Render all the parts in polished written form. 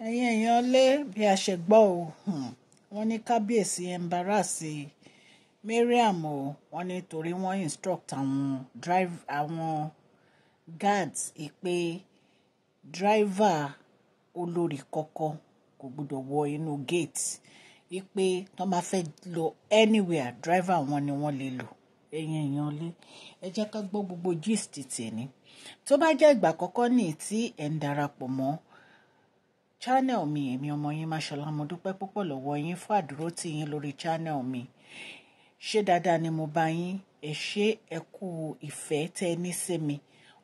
Ẹ̀yin èèyàn lé, bí a ṣe gbọ́ o, wọ́n ní kábíyèsí embarrass Mariam o. Wọ́n ní torí wọ́n instruct àwọn drive, àwọn guards pé driver olórí kọ́kọ́ kò gbọdọ̀ wọ inú gate. Pé tó bá fẹ́ lọ anywhere, driver wọn ni wọ́n lè lò. Ẹ̀yin èèyàn lé, ẹ jẹ́ ká gbọ́ gbogbo gist tèmi. Tó bá jẹ́ ìgbà àkọ́kọ́ ní tí ẹ̀ ń darapọ̀ mọ́ channel mi, èmi ọmọ yín Máṣọlá, mo dúpẹ́ púpọ̀ lọ́wọ́ yín fún àdúrótì yín lórí channel mi. Ṣé dáadáa ni mo bá yín? Ẹ ṣé, ẹ kú ìfẹ́ tẹ́ ẹ ní sí mi.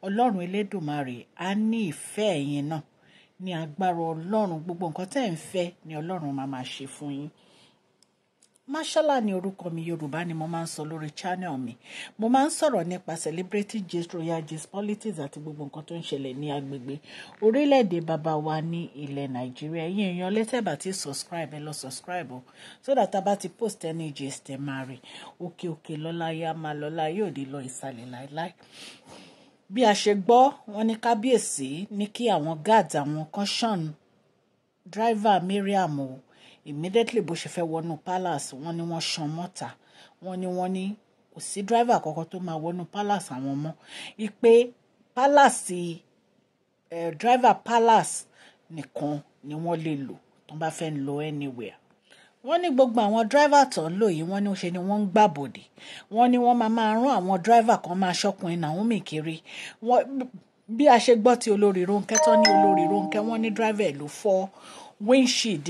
Ọlọ́run Elédùmarè á ní ìfẹ́ ẹ̀yin náà. Ní agbára Ọlọ́run, gbogbo nǹkan tẹ́ ẹ̀ ń fẹ́ ni Ọlọ́run máa máa ṣe fún yín. Máṣọ́lá ni orúkọ mi, Yorùbá ni mo máa ń sọ lórí channel mi. Mo máa ń sọ̀rọ̀ nípa celebrity gist, royal gist, politics àti gbogbo nǹkan tó ń ṣẹlẹ̀ ní agbègbè orílẹ̀-èdè bàbá wa ní ilẹ̀ Nàìjíríà. Ẹ̀yin èèyàn lẹ́tẹ̀ bá ti subscribe, ẹ lọ subscribe o, so that a bá ti post any gist, ẹ máa rí. Òkè òkè lọ́la yá máa lọ́la yóò dé lọ ìsàlẹ̀ láéláé. Bí a ṣe gbọ́, wọ́n ní kábíyèsí ní kí àwọn guards àwọn kan ṣàn driver Mariam o. Immediately bó ṣe fẹ́ wọnú palace, wọ́n ní wọ́n ṣan mọ́ta. Wọ́n ní kò sí driver kankan tó máa wọnú palace àwọn mọ́. Ipe palace, driver palace nìkan ni wọ́n lè lò tó bá fẹ́ lọ anywhere. Wọ́n ní gbogbo àwọn driver tó ń lò yìí, wọ́n ní ó ṣe ni wọ́n ń gbàbọ̀dè. Wọ́n ní wọ́n máa máa rán àwọn driver kan máa ṣọ́ Queen Naomi kiri. Wọ́n, bí a ṣe gbọ́ tí olórí Rónkẹ́ tán ní olórí Rónkẹ́, wọ́n ní driver ẹ̀ ló fọ́ windshield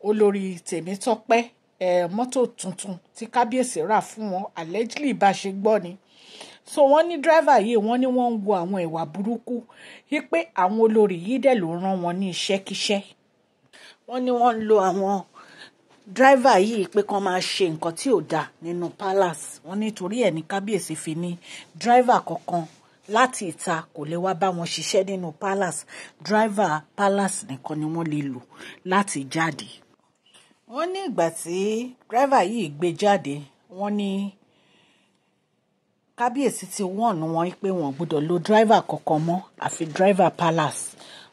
olórí Tèmítọ́pẹ́, mọ́tò tuntun tí kábíyèsí rà fún wọn, allegedly bá ṣe gbọ́ ni. So wọ́n ní driver yìí, wọ́n ní wọ́n ń wo àwọn ìwà burúkú, wípé àwọn olórí yìí dẹ̀ ló rán wọn ní iṣẹ́kíṣẹ́. Wọ́n ní wọ́n ń lo àwọn driver yìí pé kán máa ṣe nǹkan tí ò dáa nínú palace. Wọ́n nítorí ẹ̀ ní kábíyèsí fi ní driver kankan láti ìta kò lè wá bá wọn ṣiṣẹ́ nínú palace. Driver palace nìkan ni wọ́n lè lò láti jáde. Wọ́n ní ìgbà tí driver yìí gbé jáde, wọ́n ní kábíyèsí ti warn wọn pé wọ́n gbọ́dọ̀ lo driver kankan mọ́ àfi driver palace.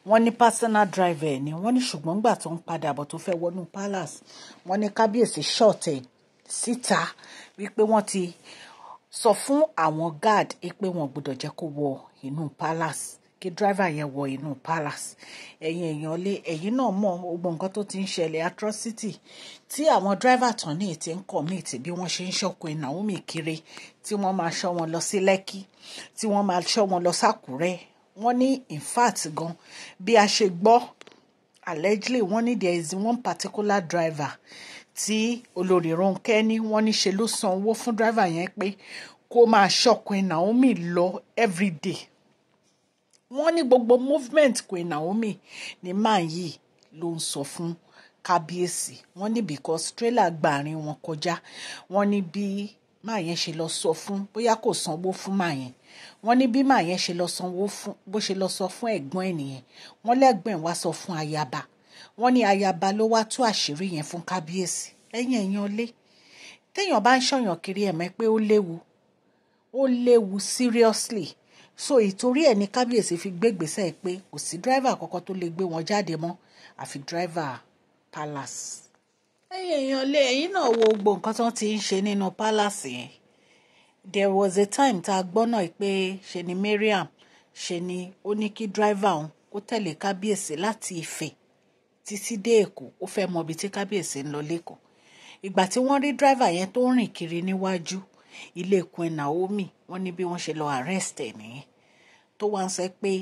Wọ́n ní personal driver ẹ̀ ni. Wọ́n ní ṣùgbọ́n nígbà tó ń padà bọ̀ tó fẹ́ wọnú palace, wọ́n ní kábíyèsí shut ẹ̀ síta wípé wọ́n ti sọ fún àwọn guard pé wọ́n gbọ́dọ̀ jẹ́ kó wọ inú palace, kí driver yẹn wọ inú palace. Ẹ̀yin èèyàn lé, ẹ̀yin náà mọ̀ gbogbo nǹkan tó ti ń ṣẹlẹ̀, atrocity tí àwọn driver tán ní ti ń commit, bí wọ́n ṣe ń ṣọ́ Queen Naomi kiri, tí wọ́n máa ṣọ́ wọn lọ sí Lẹ́kì, tí wọ́n máa ṣọ́ wọn lọ sákùrẹ́. Wọ́n ní in fact gan, bí a ṣe gbọ́, allegedly, wọ́n ní there is one particular driver tí olórí Rónkẹ́ ní wọ́n ní ṣe ló san owó fún driver yẹn pé kó máa ṣọ́ Queen Naomi lọ everyday. Wọ́n ní gbogbo movement Queen Naomi ní man yìí ló ń sọ fún kábíyèsí. Wọ́n ní because trailer gba àárín wọn kọjá, wọ́n ní bí man yẹn ṣe lọ sọ fún, bóyá kò sanwó fún man yẹn, wọ́n ní bí man yẹn ṣe lọ sanwó fún, bó ṣe lọ sọ fún ẹ̀gbọ́n ẹ̀ nìyẹn. Wọ́n lẹ́gbọ̀n ẹ̀ wá sọ fún ayaba. Wọ́n ní ayaba ló wá tú àṣírí yẹn fún kábíyèsí. Ẹ̀yin èèyàn lé, téèyàn bá ń ṣọ̀yàn kiri, ẹ̀mọ́ pé ó léwu, ó léwu seriously. So ìtorí ẹ̀ ní kábíyèsí fi gbé ìgbésẹ̀ pé kò sí driver kankan tó lè gbé wọn jáde mọ́ àfi driver palace. Ẹ̀yin èèyàn lé, ẹ̀yin náà wo gbogbo nǹkan tó ti ń ṣe nínú palace yẹn. There was a time tá a gbọ́ náà pé ṣe ni Mariam ṣe ni ó ní kí driver òun kó tẹ̀lé kábíyèsí láti Ifẹ̀ títí dé Èkó. Ó fẹ́ mọ ibi tí kábíyèsí ń lọ lẹ́kọ̀ọ́. Ìgbà tí wọ́n rí driver yẹn tó ń rìn kiri níwájú ilé Queen Naomi, wọ́n ní bí wọ́n ṣe lọ arrest ẹ̀ nìyẹn, tó wá ń sọ pé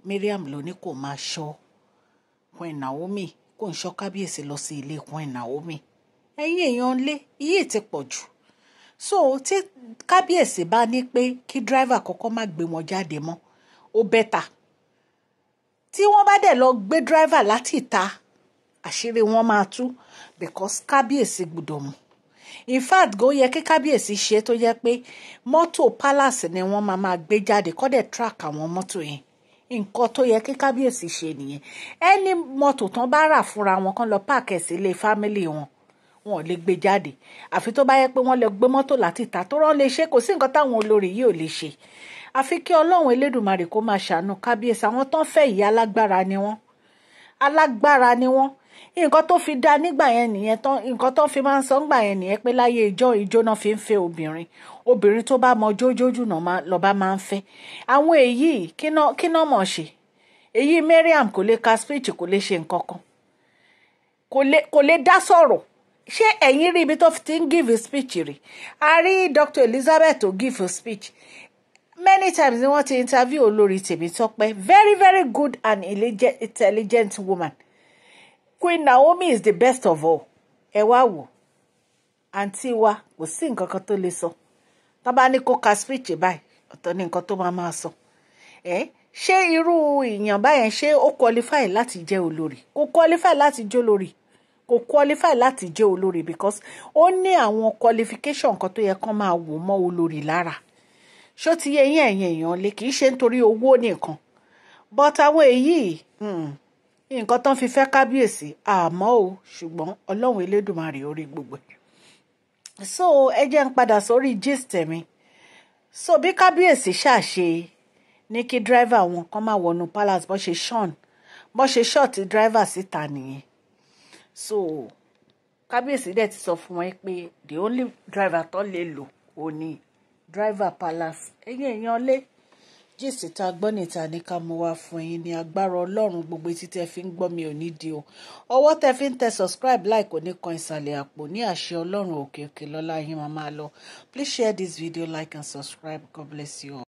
Mariam ló ní kó máa ṣọ́ Queen Naomi, kó ń ṣọ́ kábíyèsí lọ sí ilé Queen Naomi. Ẹ̀yin èèyàn lé, iye ti pọ̀ jù. So tí kábíyèsí bá ní pé kí driver kọ́kọ́ má gbé wọn jáde mọ́, ó better. Tí wọ́n bá dẹ̀ lọ gbé driver láti ìta, àṣírí wọn máa tú, because kábíyèsí gbọ́dọ̀ mọ̀. In fact go yẹ kí kábíyèsí ṣe tó yẹ pé mọ́tò palace ni wọ́n máa máa gbé jáde, kó dẹ̀ track àwọn mọ́tò yẹn. Nǹkan tó yẹ kí kábíyèsí ṣe nìyẹn. Ẹni mọ́tò tán bá rà fúnra wọn, kán lọ park ẹ̀ sílé family wọn, wọn ò lè gbé jáde, àfi tó bá yẹ pé wọ́n lè gbé mọ́tò láti ìta tó rán lè ṣe. Kò sí nǹkan táwọn olórí yìí ò lè ṣe, àfi kí Ọlọ́run Elédùmarè kó máa ṣàánú kábíyèsí. Àwọn tán fẹ́ ìyá alágbára ni wọ́n. Alágbára ni wọ́n. Nǹkan tó fi dá nígbà yẹn nìyẹn tán. Nǹkan tó fi máa ń sọ nígbà yẹn nìyẹn pé láyé ijó, ijó náà fi ń fẹ́ obìnrin. Obìnrin tó bá mọ jójójú náà lọ́ba máa ń fẹ́. Àwọn èyí kí náà mọ̀ ṣe. Èyí Mariam kò lè ka speech, kò lè ṣe nǹkan kan, kò lè dá sọ̀rọ̀. Ṣé ẹ̀yin rí ibi tó ti ń give speech rí? A rí Dr. Elizabeth tó give speech many times ni wọ́n ti interview olórí Tèmítọ́pẹ́. Very, very good and intelligent woman. Queen Naomi is the best of all. Ẹ wá wò àǹtí wa, kò sí nǹkan kan tó lè sọ. Tá bá ní kó ka speech báyìí, ọ̀tọ̀ ní nǹkan tó máa máa sọ. Ẹ ṣé irú ìyàn báyẹn, ṣé ó qualify láti jẹ́ olórí? Kò qualify láti jẹ́ olórí, kò qualify láti jẹ́ olórí, because ó ní àwọn qualification kan tó yẹ kán máa wò mọ́ olórí lára. Ṣó ti yé yín, ẹ̀yin èèyàn lè? Kì í ṣe nítorí owó nìkan, but àwọn èyí, nǹkan tán fi fẹ́ kábíyèsí àmọ́ o, ṣùgbọ́n Ọlọ́run Elédùmarè orí gbogbo ẹ̀. So ẹ jẹ́ ń padà sórí gist mi. So bí kábíyèsí ṣàṣe ní kí driver wọn kàn máa wọnú palace, bó ṣe ṣọ́n, bó ṣe shut driver síta nìyẹn. So kábíyèsí dẹ̀ ti sọ fún wọn pé the only driver tó lè lò ò ní driver palace. Ẹ̀yin èèyàn lé, gist tá a gbọ́ níta ní ká mú wá fún yín. Ní agbára Ọlọ́run, gbogbo etí tẹ́ fi ń gbọ́ mi ò ní di o. Ọwọ́ tẹ́ fi ń tẹ subscribe, like, kò ní kan ìsàlẹ̀ àpò. Ní àṣẹ Ọlọ́run, òkè òkè lọ́lá yín máa máa lọ. Please share this video, like and subscribe. God bless you all.